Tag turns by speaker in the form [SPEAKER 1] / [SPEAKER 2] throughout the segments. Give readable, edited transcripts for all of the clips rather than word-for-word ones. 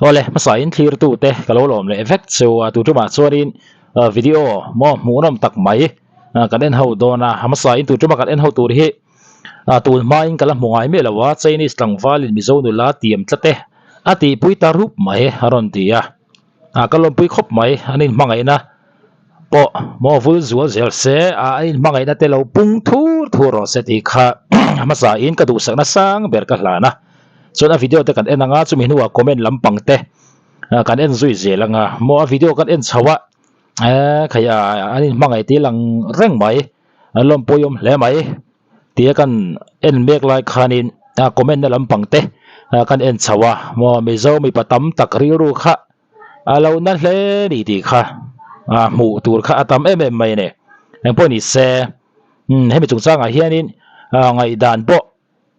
[SPEAKER 1] Awle hmasa in thlir tu te ka lo lawm leh vek chu a tu tumah chuanin video maw hmuhnawm tak mai kan en ho dawn a hmasa in tu tuma kan en ho tur hi tun hmain ka la hmu ngai miah lo a Chinese tlangvalin Mizo nula tiam tlat e a tihpui ta rup mai a rawn ti a. Ah ka lawmpui khawp mai an inhmangaihna pawh maw vul zual zel se ah an inhmangaihna te lo pung thur thur rawh se tih kha hmasa in ka duhsakna sang ber ka hlan a chuan a video te kan en anga chumi hnuah comment lampang te kan en zui zel anga maw a video kan en chho a eh khaih ah an inhmangaih tih lang reng mai an lawmpui awm hle mai. Tia kan en mek lai khanin a comment na lampang te kan en chho a maw Mizo mipa tam tak rilru kha a lo na hle ni tih kha a hmuh tur kha a tam em em mai a ni. Engpawh ni se hemi chungchangah hianin ngaihdan pawh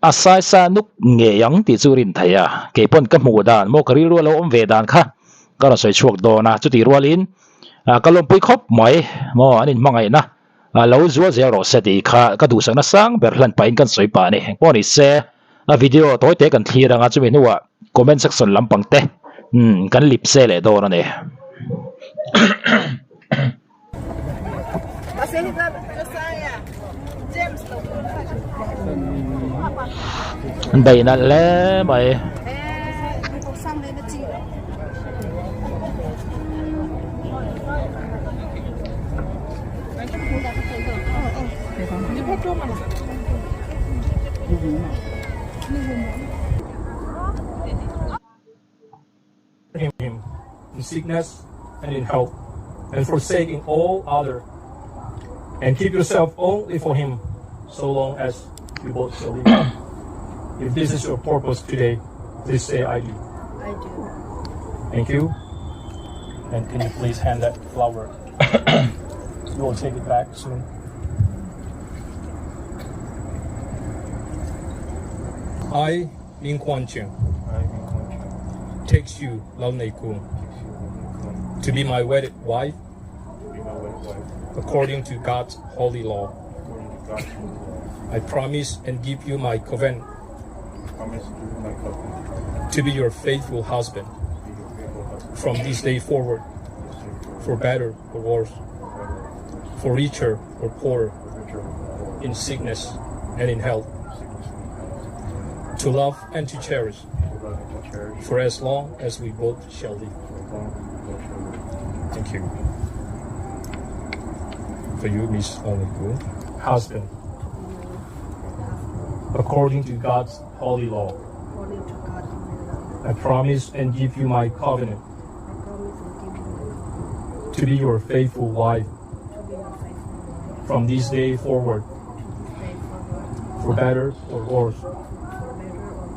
[SPEAKER 1] a saisa nuk ngei ang tih chu rin theih a, keipawn ka hmuh dan maw ka rilru a lo awm ve dan kha ka rawn sawi chhuak dawn a, chutih rualin ka lawmpui khawp mai maw an inhmangaihna. A lo zual zel rawh se tih kha ka duhsakna sang ber hlan pahin kan sawi pah a ni. Engpawh ni se a video tawi te kan thlir anga chumi hnuah comment section lampang te kan lip se leh dawn a ni. An bei nalh hle mai.
[SPEAKER 2] Him in sickness and in health, and forsaking all other, and keep yourself only for him so long as you both shall live. If this is your purpose today, please say I do.
[SPEAKER 3] I do.
[SPEAKER 2] Thank you. And can you please hand that flower? you will take it back soon. I, Ming Quan Chiang,
[SPEAKER 4] I, Ming Quan Chiang,
[SPEAKER 2] takes you, Lau Nei Kung,
[SPEAKER 4] takes you, Lau Nei Kung,
[SPEAKER 2] to be my wedded wife,
[SPEAKER 4] to be my wedded wife,
[SPEAKER 2] according to God's holy law.
[SPEAKER 4] according to God's holy law.
[SPEAKER 2] I promise and give you my covenant
[SPEAKER 4] I promise to do my covenant
[SPEAKER 2] to be your faithful husband
[SPEAKER 4] to be your faithful husband
[SPEAKER 2] from this day forward,
[SPEAKER 4] this day forward,
[SPEAKER 2] for better or worse,
[SPEAKER 4] for better or worse,
[SPEAKER 2] for richer or poorer,
[SPEAKER 4] for richer or poorer,
[SPEAKER 2] in sickness and in health,
[SPEAKER 4] in sickness and in health,
[SPEAKER 2] to love and to cherish,
[SPEAKER 4] to love and to cherish,
[SPEAKER 2] for as long as we both shall live.
[SPEAKER 4] for as long as we both shall live.
[SPEAKER 2] Thank you. For you, Miss Oniku, husband, according to God's holy law,
[SPEAKER 3] According to God's holy law,
[SPEAKER 2] I promise and give you my covenant
[SPEAKER 3] I promise and give you my covenant
[SPEAKER 2] to be your faithful wife
[SPEAKER 3] to be your faithful wife
[SPEAKER 2] from this day forward,
[SPEAKER 3] from this day forward,
[SPEAKER 2] for better or worse,
[SPEAKER 3] for better or worse,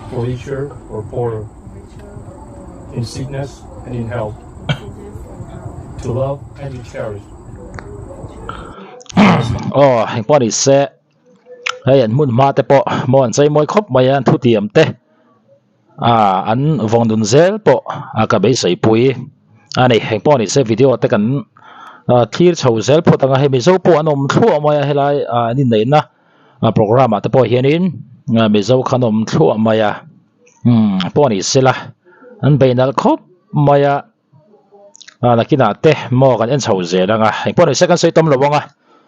[SPEAKER 2] for richer or poorer,
[SPEAKER 3] richer or poorer,
[SPEAKER 2] in sickness and in health,
[SPEAKER 3] in sickness and health,
[SPEAKER 2] to love and to cherish.
[SPEAKER 1] Aw engpawh ni se hei an hmun hma te pawh maw an chei mawi khawp mai a an thutiam te ah an vawng dun zel pawh a ka beisei pui a ni engpawh ni se video te kan ah thlir chho zel phawt ang a hei mizo pawh an awm thluah mai a helai ah an inneihna program ah te pawh hianin mizo kha an awm thluah mai a umm pawh ni sela an bei nalh khawp mai a. Ah nakinah te maw kan en chho zel ang a engpawh ni se kan sawi tam lo ang a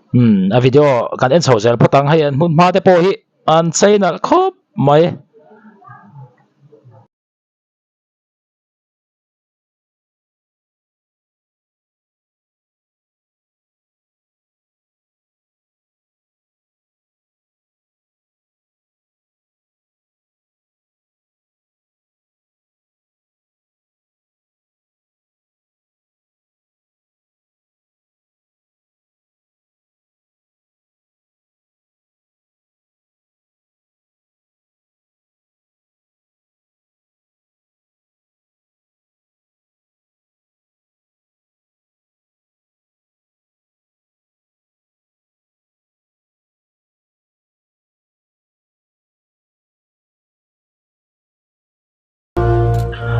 [SPEAKER 1] umm a video kan en chho zel phawt ang hei an hmun hma te pawh hi an chei nalh khawp mai.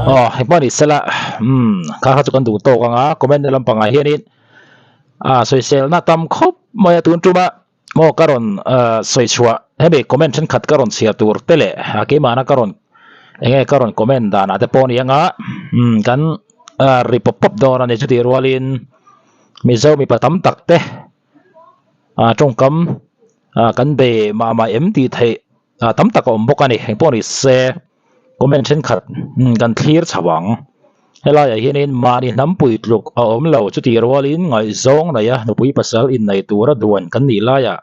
[SPEAKER 1] Aw hei pawh a ni sela umm kha kha chu kan duh tawk ang a comment na lampangah hianin ah sawiselna tam khawp mai a tun tuma maw ka rawn ah sawi chhuah hemi comment thenkhat ka rawn chhiar tur te leh a keimahna ka rawn. Enge ka rawn comment danah te pawh a ni anga umm kan ri pawp pawp dawn a ni chutih rualin Mizo mipa tam tak te ah tawngkam ah kan be mah mah em tih theih ah tam tak a awm bawk a ni engpawh ni se comment thenkhat kan thlir chho ang helaiah hianin mahni hnam puitluk a awm lo chutih rualin ngaihzawng neia nupui pasal inneih tura duan kan nih laiah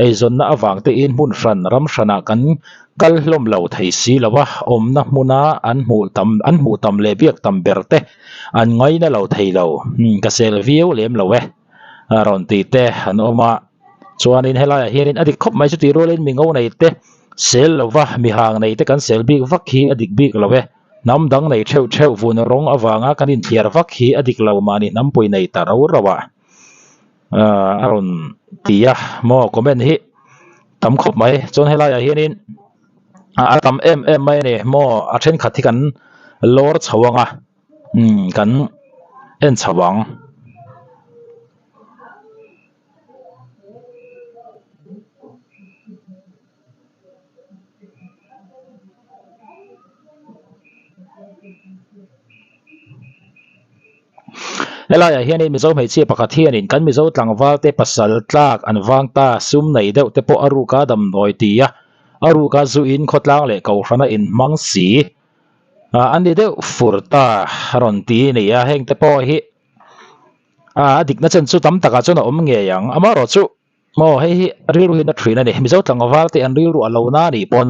[SPEAKER 1] eizawnna avang tein hmun hran ram hranah kan kal hlawm lo thei si lo a awmna hmuna an hmuh tam an hmuh tam leh biak tam ber te an ngaina lo thei lo ka sel viau lem lo e. a rawn tih te an awm a chuanin helaiah hianin a dik khawp mai chutih rualin mi ngo nei te sel lova mi hang nei te kan sel bik vak hi a dik bik lo e hnam dang nei theuh theuh vun rawng avanga kan inthliar vak hi a dik lo mahni hnampui nei ta ro ro a ahh a rawn ti a maw comment hi tam khawp mai chuan helaiah hianin a tam em em mai a ni maw a thenkhat hi kan lawr chho ang a. Umm kan en chho ang. Helaiah hianin Mizo hmeichhia pakhat hianin kan Mizo tlangval te pasal tlak an vang ta sum nei deuh te pawh a ruka damdawi ti a, a ruka zuin khawtlang leh kohhrana inhmang si. Ah a ni deuh fur ta a rawn ti a ni a heng te pawh hi ah a dikna chen chu tam takah chuan a awm ngei ang amaherawh chu maw hei hi rilru hian a thin a ni mizo tlangval te an rilru a lo na anih pawn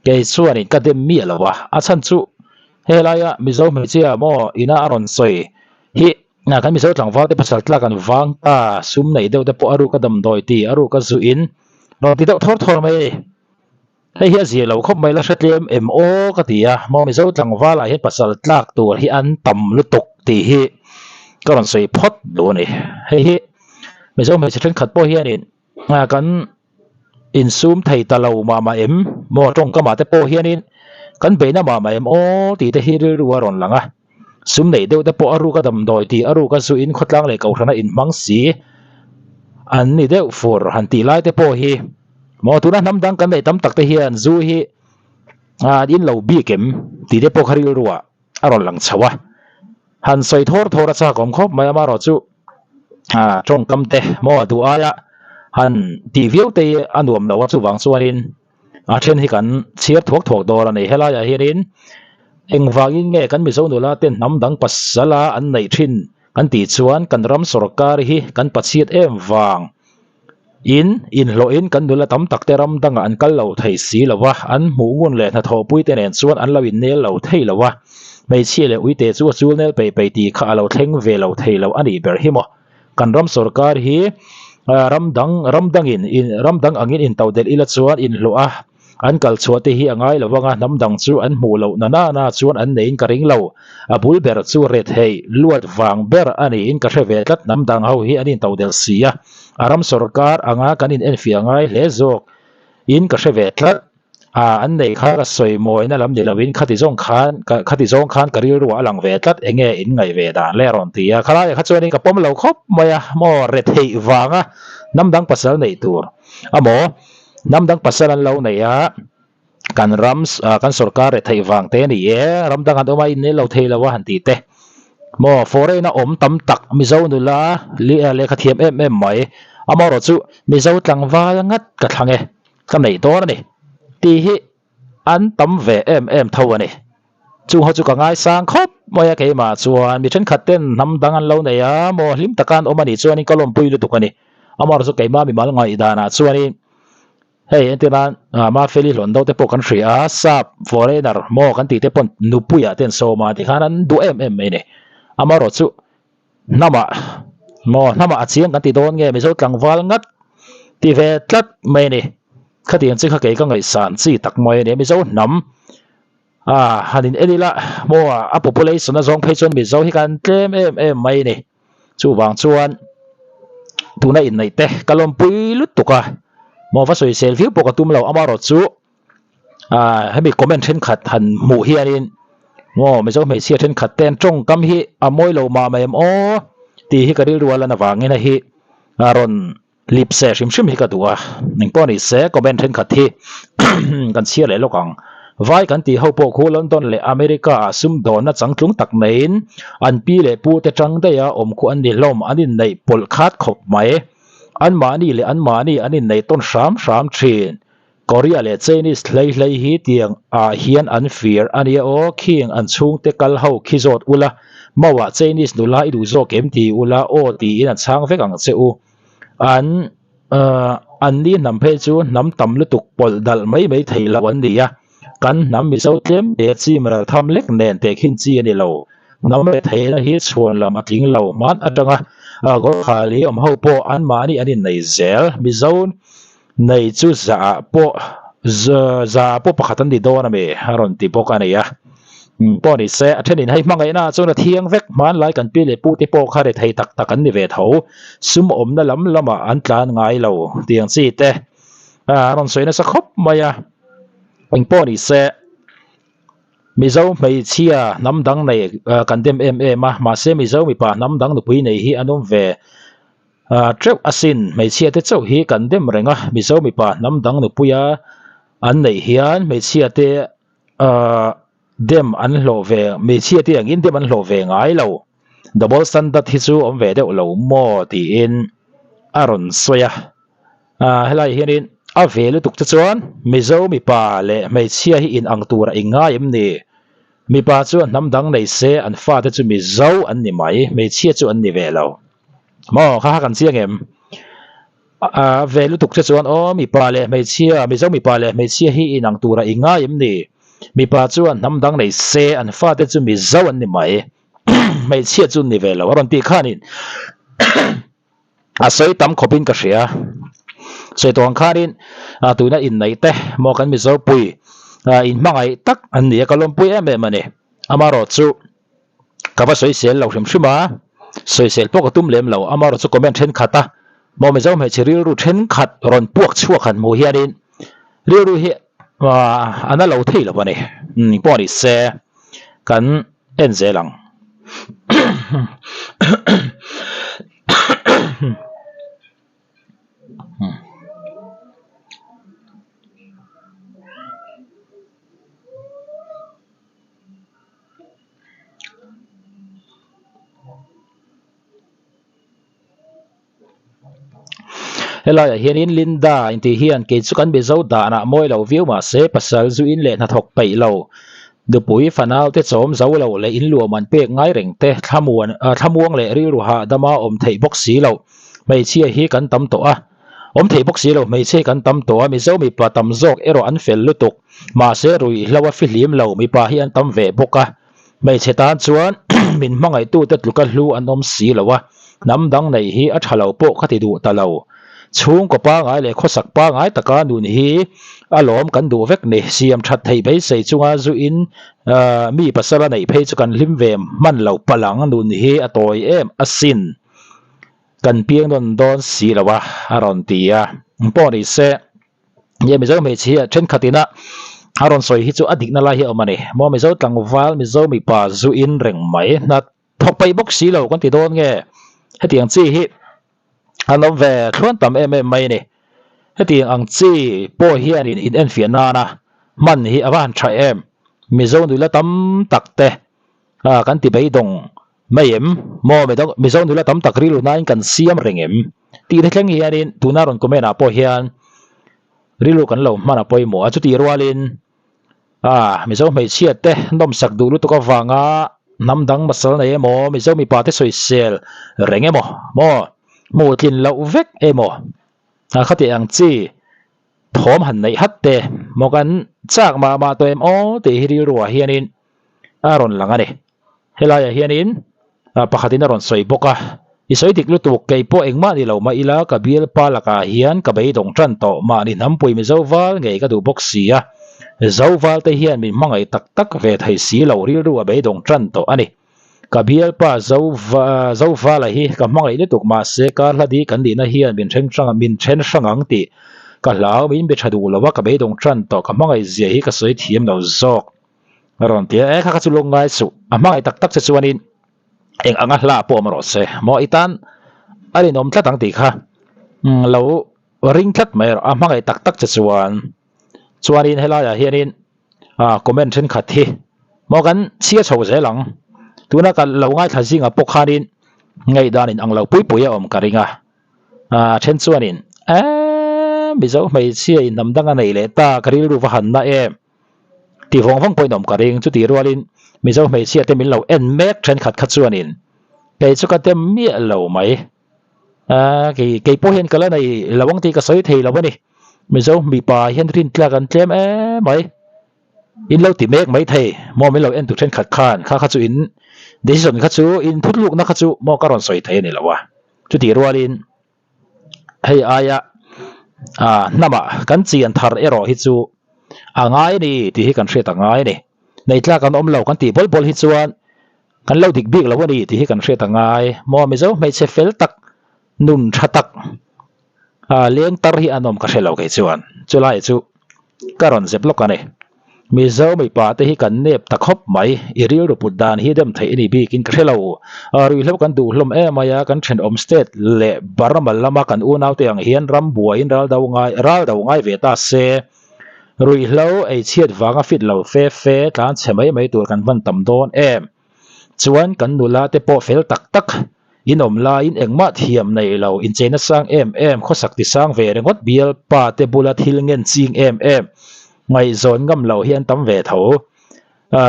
[SPEAKER 1] kei chuanin ka dem miah lo a a chhan chu helaia mizo hmeichhia maw ina a rawn sawi hi ah kan mizo tlangval te pasal tlak an vang ta sum neih deuh te pawh a ruk a damdawi ti a ruk a zu in rawn ti deuh thawr thawr mai a ni. Hei hi a zia lo khawp mai la hre tlem em aw ka ti a, maw Mizo tlangvalah hian pasal tlak tur hi an tam lutuk tih hi ka rawn sawi phawt duh a ni. Hei hi Mizo hmeichhe thenkhat pawh hianin kan insum thei ta lo mah mah em maw tawngkamah te pawh hianin kan beihna mah mah em aw tih te hi rilru a rawn lang a, sum neih deuh te pawh a ruk a damdawi tih a ruk a zuin khawtlang leh kohhrana inhmang si an ni deuh fur han tih lai te pawh hi. Maw tuna hnam dang kan neih tam tak te hian zu hi an in lo bik em tih te pawh kha rilru ah a rawn lang chho a, han sawi thawr thawr a chak awm khawp mai amaherawh chu ah tawngkam te maw duh aia han tih viau te hi a nuam lo a chuvang chuanin a then hi kan chhiar thuak thuak dawn a ni helaiah hianin engvangin nge kan Mizo nula ten hnam dang pasal a an neih thin kan tih chuan kan ram sawrkar hi kan pachhiat em vang. In inhlawhin kan nula tam tak te ram dangah an kal lo thei si lo a, an hmuh ngun leh hnathawhpui te nen chuan an lo innel lo thei lo a, hmeichhia leh uite chu a chul nel peih peih tih kha a lo thleng ve lo thei lo a nih ber hi maw. Kan ram sawrkar hi ram dang ram dangin ram dang angin intodelh ila chuan inhlawh a, An kal chhuah te hi a ngai lo anga hnam dang chu an hmuh loh na nana chuan an neiin ka ring lo. A bul ber chu retheih luat vang ber a niin ka hre ve tlat hnam dang ho hi an intodelh si a, a ram sawrkar anga kan in enfiah ngai hle zawk in ka hre ve tlat. A an neih kha ka sawi mawina lam ni loin khati zawng khan khati zawng khan ka rilruah a lang ve tlat enge in ngaih ve dan le a rawn ti a. Khalaiah kha chuanin ka pawm lo khawp mai a maw retheih vanga hnam dang pasal neih tur a maw? Hnam dang pasal an lo nei a, kan ram kan sorkar retheih vang te a ni e, ram dang an awm a innel lo thei lo a han tih te. Maw foreign a awm tam tak Mizo nula lehkha thiam em em mai, amaherawh chu Mizo tlangval ngat ka thlang e, ka neih dawn a ni tih hi an tam ve em em tho a ni. Chung ho chu ka ngaisang khawp mai a keimah chuan mi thenkhat ten hnam dang an lo nei a maw hlim taka an awm a nih chuanin ka lawmpui lutuk a ni. Amaherawhchu chu keimah mimal ngaihdanah chuanin hei entir nan Mafeli hlawn deuh te pawh kan hria a, sap foreigner maw kan tih te pawn nupuiah te an sawm a tikhan an duh em em mai a ni. Amaherawhchu hnamah maw hnamah a chiang kan ti dawn nge Mizo tlangval ngat ti ve tlat mai a ni. Khatiang chi kha kei ka ngaihsan chi tak mai a ni a Mizo hnam. Ah han in en ila maw a population a zawng phei chuan Mizo hi kan tlem em em mai a ni. Chuvang chuan tuna inneih te ka lawmpui lutuk a, maw va sawisel viau pawh ka tum lo amaherawh chu ah hemi comment thenkhat han hmuh hianin maw Mizo hmeichhia thenkhat te an tawngkam hi a mawi lo mah mai em aw tih hi ka rilru a lan avangin hei hi a rawn Lip se hrim hrim hi ka duh a, engpawh ni se comment thenkhat hi kan chhiar leh lawk ang. Vai kan tih ho pawh khu London leh America ah sumdawnna changtlung tak neiin an pi leh pu te tang daiha awm khu an ni hlawm an inneih pawlh khat khawp mai. Anmahni leh anmahni an inneih tawn hram hram thin. Korea leh Chinese hlei hlei hi tiang ah hian an fir a nia aw, khing an chhungte kal ho khi zawt ula, mauah Chinese nula i duh zawk em ti ula aw tiin an chhang vek ang che u. An an ni hnam phei chu hnam tam lutuk pawlh dalh mai mai theih loh an ni a, kan hnam Mizo tlem te chim ral tham lek nen tehkhin chi a ni lo. Hnam retheihna hi chhuan lam a tling lo hman atanga Gorkhali awm ho pawh anmahni an innei zel. Mizo Nei chu za pawh za pawh pakhat an ni dawn a mi a rawn ti bawk a ni a. Pawh ni se a thenin hei hmangaihna ah chuan a thiang vek hmanlai kan pi leh pu te pawh kha rethei tak tak an ni ve tho. Sum awmna lam lamah an tlan ngai lo tiang chi te a rawn sawi nasa khawp mai a. Eng pawh ni se Mizo hmeichhia hnam dang nei kan dem em em a mahse Mizo mipa hnam dang nupui nei hi an awm ve. Teuh asin, hmeichhia te chauh hi kan dem reng a, Mizo mipa hnam dang nupuia an neih hian hmeichhia te dem an hlawh ve, hmeichhia te angin dem an hlawh ve ngai lo. Double standard hi chu awm ve deuh lo maw tiin a rawn sawi a. Helai hianin a ve lutuk te chuan Mizo mipa leh hmeichhia hi inang tura i ngai em ni? Mipa chuan hnam dang nei se an fate chu Mizo an ni mai, hmeichhia chu an ni ve lo. Maw kha kha kan chiang em? A ve lutuk che chuan aw mipa leh hmeichhia, Mizo mipa leh hmeichhia hi inang tura i ngai em ni? Mipa chuan hnam dang nei se an fate chu Mizo an ni mai, hmeichhia chu ni ve lo a rawn tih khanin a sawi tam khawpin ka hria. Sawi tawh ang khanin tuna inneih te maw kan Mizo pui inhmangaih tak an ni a, ka lawmpui em em a ni. Amaherawhchu Ka va sawisel lo hrim hrim a, sawisel pawh ka tum lem lo, amaherawh chu comment thenkhat a, maw Mizo hmeichhe rilru thenkhat rawn puak chhuak han hmuh hianin rilru hi a na lo thei lo a ni, eng pawh ni se kan en zel ang. Helaiah hianin Linda intih hian kei chu kan Mizo danah mawi lo viau mahse pasal zu in leh hnathawk peih lo nupui fanau te chawm zo lo leh inluam an pek ngai reng te thlamuan thlamuang leh rilru hahdama awm theih bawk si loh hmeichhia hi kan tam tawh a. Awm thei bawk si lo, hmeichhe kan tam tawh a, Mizo mipa tam zawk erawh an fel lutuk. Mahse ruihhlo a fihlim lo, mipa hi an tam ve bawk a. Hmeichhe tan chuan min hmangaihtute tluka hlu an awm si lo a, hnam dang neih hi a tha lo pawh ka ti duh ta lo. Chhungkaw pangai leh khawsak pangai taka nun hi a lawm kan duh vek ni. Siam that theih beisei chunga zu in mi pasal a neih phei chu kan hlim ve hman lo palang nun hi a tawi em asin. Kan piang nawn dawn si lo a, a rawn ti a. Pawh ni se, nge Mizo hmeichhia thenkhat ina a rawn sawi hi chu a dikna lai hi a awm a ni. Maw Mizo tlangval, Mizo mipa zu in reng mai, hna thawk peih bawk si lo kan ti dawn nge? Hetiang chi hi an awm ve thluan tam em em mai a ni. Hetiang ang chi pawh hianin in enfiah nana hman hi a va han tha em. Mizo nula tam tak te kan ti beidawng Mai em? Maw Mizo nula tam tak rilru nain kan siam reng em? Tih te thleng hianin tuna rawn comment ah pawh hian rilru kan lo hman a pawimawh a, chutih rualin ah Mizo hmeichhia te nawmsak duh lutuk avanga hnam dang masal nei emaw Mizo mipa te sawisel reng emaw maw hmuh tlin loh vek emaw khati ang chi thawm han neih hat te maw kan chak mah mah tawh em aw tih hi rilru ah hianin a rawn lang a ni. Helaiah hianin pakhatin a rawn sawi bawk a, I sawi dik lutuk, kei pawh engmah ni lo mah ila ka bialpa lakah hian ka beidawng tan tawh, mahni hnampui Mizo val ngei ka duh bawk si a, Zo val te hian min hmangaih tak tak ve thei si lo, rilru a beidawng tan tawh a ni. Ka bialpa Zo Zo vala hi ka hmangaih lutuk mahse kar hla di kan nihna hian min then hrang min then hrang ang tih ka hlau, min be tha duh lo a, ka beidawng tan tawh, ka hmangaih zia hi ka sawi thiam lo zawk. A rawn ti a, e kha kha chu lung ngai suh, a hmangaih tak tak che chuanin eng anga hla pawh awm rawh se, maw i tan a rinawm tlat ang tih kha lo ring tlat mai rawh, a hmangaih tak tak che chuan, chuanin helaiah hianin. Ah comment thenkhat hi maw kan chhia chho zel ang. Tuna ka lo ngaithla zingah pawh khanin ngaihdan in ang lo pui pui a awm ka ring a. Ah then chuanin eeh Mizo hmeichhia in hnam dang a nei leh ta ka rilru va han na em tih vawng vawng pawhin awm ka ring. Chutih rualin Mizo hmeichhia te min lo en mek thenkhat kha chuanin kei chu ka tem miah lo mai. Aaa kei kei pawh hian ka la nei lo ang tih ka sawi thei lo a ni. Mizo mipa hian rintlak an tlem em mai. In lo ti mek mai thei maw min lo en tu thenkhat khan kha kha chu in decision kha chu in thutlukna kha chu maw ka rawn sawi thei a ni lo a. Chutih rualin hei aia ah hnamah kan chian thar erawh hi chu a ngai a ni tih hi kan hriat a ngai a ni. Neitlak an awm lo kan tih bawl bawl hi chuan Kan lo dik bik lo a ni tih hi kan hriat a ngai. Maw Mizo hmeichhe fel tak, nun tha tak ah leng tar hi an awm ka hre lo kei chuan. Chulai chu ka rawn zep lawk a ni. Mizo mipa te hi kan nep ta khawp mai. I rilru put dan hi dem theih a ni bikin ka hre lo. Ruihhlo kan duh hlawm em mai a, kan thenawm state leh Burma lama kan unaute ang hian ram buaiin ral do ngai ral do ngai ve ta se. Ruihhlo ei chhiat vanga fit lo fe fe tlan chhe mai mai tur kan van tam dawn em? Chuan kan nula te pawh fel tak tak, in awm laiin engmah thiam nei lo, incheina sang em em, khawsak ti sang ve ringawt bialpa te bula thil ngen ching em em, ngaihzawn ngam lo hi an tam ve tho.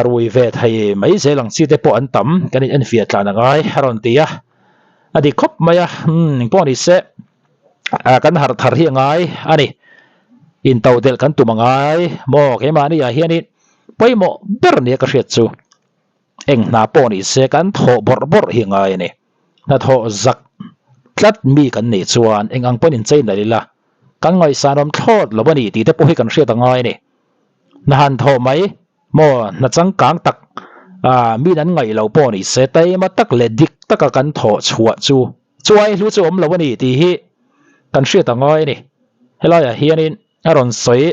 [SPEAKER 1] Rui ve thei mai zel ang chi te pawh an tam, kan in enfiah tlan a ngai a rawn ti a, a dik khawp mai a, umm engpawh ni se. Kan harh thar hi a ngai a ni. Intodelh kan tum a ngai maw? Keimahni ah hianin pawimawh ber nia ka hriat chu eng hna pawh ni se kan thawh bawrh bawrh hi a ngai a ni. Hnathawh zak tlat mi kan nih chuan eng ang pawhin inchei nalh ila kan ngaihsanawm thlawt lo a ni tih te pawh hi kan hriat a ngai a ni. Hna han thawh mai Maw, hna changkang tak ah min an ngaih lo pawh ni se taima tak leh dik taka kan thawh chhuah chu chuai hlu chu awm lo a ni tih hi kan hriat a ngai a ni. Helaiah hianin a rawn sawi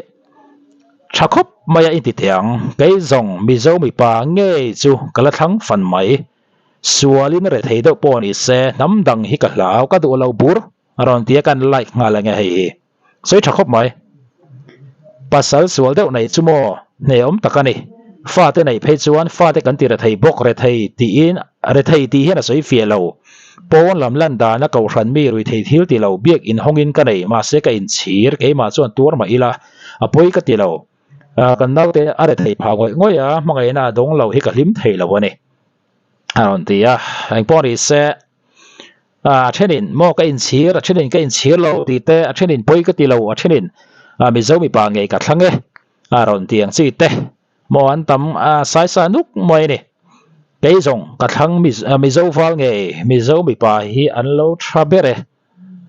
[SPEAKER 1] tha khawp mai a inti teh ang. Kei zawng Mizo mipa ngei chu ka la thlang fan mai. Sualin rethei deuh pawh ni se hnam dang hi ka hlau ka duh lo bur a rawn ti a kan like nghal ange hei hi. Sawi tha khawp mai. Pasal sual deuh nei chu maw hneawm tak a ni. Fate neih phei chuan fate kan ti rethei bawk rethei tiin rethei tih hian a sawi fiah lo. Pawn lam lan dana kohhran mi ruithei thil ti lo biak inhawngin ka nei mahse ka inchhir keimah chuan tuar mah ila a pawi ka ti lo. Kan naute a rethei phah ngawih ngawih a hmangaihna a dawng lo hi ka hlim thei lo a ni a rawn ti a. Engpawh ni se. A thenin maw ka inchhir, a thenin ka inchhir lo tih te, a thenin pawi ka ti lo, a thenin Mizo mipa ngei ka thlang e a rawn ti ang chi te maw an tam saisa nuk mai a ni. Kei zawng ka thlang Mizo val ngei Mizo mipa hi an lo tha ber e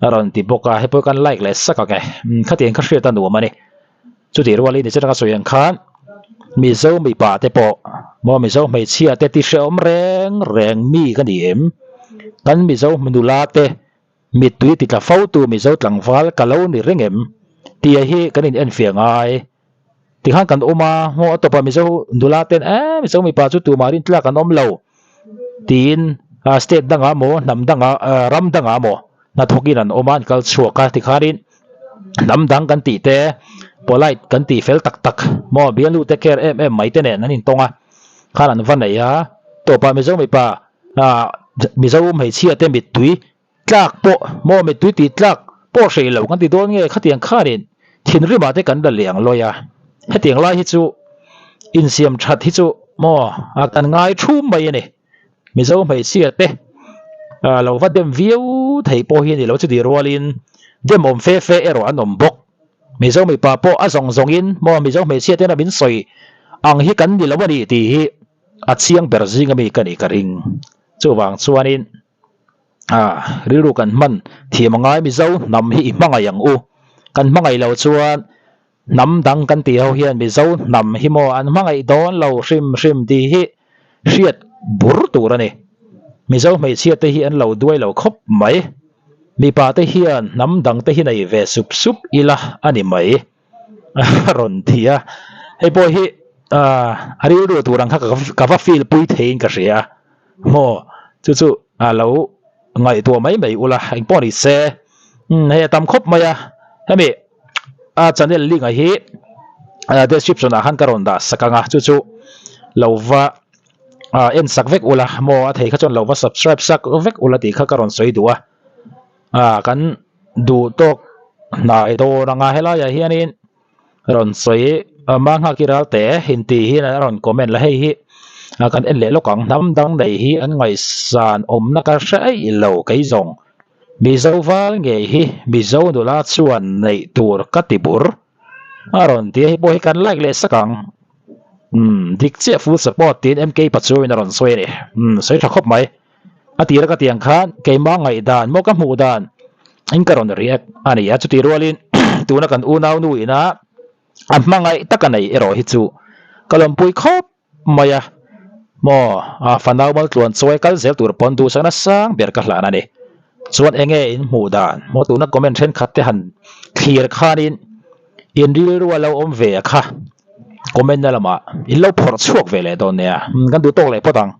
[SPEAKER 1] a rawn ti bawk a, hei pawh kan like leh sak ang e, khatiang kha hriat a nuam a ni. Chutih rualin nichina ka sawi ang khan Mizo mipa te pawh maw Mizo hmeichhia te ti hrehawm reng reng mi ka ni em? Kan Mizo nula te mittui ti tla fo tu Mizo tlangval ka lo ni reng em? Tih hi kan in enfiah ngai. Tikhan kan awm a, maw a tawpah Mizo nula ten eh Mizo mipa chu tumah rintlak an awm lo tiin state dangah maw hnam dangah ram dangah maw hnathawkin an awm a an kal chhuak a tikhanin hnam dang kan tih te polite kan tih fel tak tak maw bialnu te care em em mai te nen an intawng a khan an va nei a tawpah mizo mipa ah mizo hmeichhia te mittui tlak pawh maw mittui tih tlak pawh hreh lo kan ti dawn nge khatiang khanin thinrimah te kan la leh ang lawi a hetiang lai hi chu insiam that hi chu maw a kan ngai thum mai a ni. Mizo hmeichhia te lo va dem viau thei pawh hi a ni lo chutih rualin dem awm fe fe erawh an awm bawk. Mizo mipa pawh a zawng zawngin maw Mizo hmeichhia tena min sawi ang hi kan ni lo a ni tih hi a chiang ber zing ami ka nih ka ring. Chuvang chuanin rilru kan hman thiam angai Mizo hnam hi i hmangaih ang u. Kan hmangaih lo chuan Hnam dang kan tih ho hian Mizo hnam hi maw an hmangaih dawn lo hrim hrim tih hi hriat bur tur a ni. Mizo hmeichhia te hi an lo duai lo khawp mai. Mipa te hian hnam dang te hi nei ve sup sup ila a ni mai a rawn ti a. Hei pawh hi a rilru tur ang kha ka va feel pui theiin ka hria a. Maw chu chu a lo ngaihtuah mai mai ula engpawh ni se hei a tam khawp mai a hemi. A channel link ah hi Description ah khan ka rawn dah sak ang a chu chu lo va ah en sak vek ula maw a thei kha chuan lo va subscribe sak vek ula tih kha ka rawn sawi duh a ah kan duh tawk hnai dawn ang a helaiah hianin rawn sawi mah nghak i ral teh intih hian a rawn comment la hei hi ah kan en leh lawk ang hnam dang nei hi an ngaihsan awmna ka hre eih lo kei zawng Mizo val ngei hi Mizo nula chuan neih tur ka ti bur. A rawn ti a hei pawh hi kan like leh sak ang. Umm dik chiah full support tiin MK Pachuau in a rawn sawi a ni. Umm sawi tha khawp mai. A tira ka tiang khan keimah ngaihdan maw ka hmuh dan in ka rawn react a ni a chutih rualin tuna kan unau nu ina a hmangaih taka nei erawh hi chu ka lawmpui khawp mai a, maw a fanau maltluan chawi kal zel tur pawn duhsakna sang ber ka hlan a ni. Chuan enge in hmuh dan maw tuna comment thenkhat te han thlir khanin in rilru a lo awm ve a kha comment na lamah in lo phawrh chhuak ve leh dawn nia kan duh tawk leh phawt ang.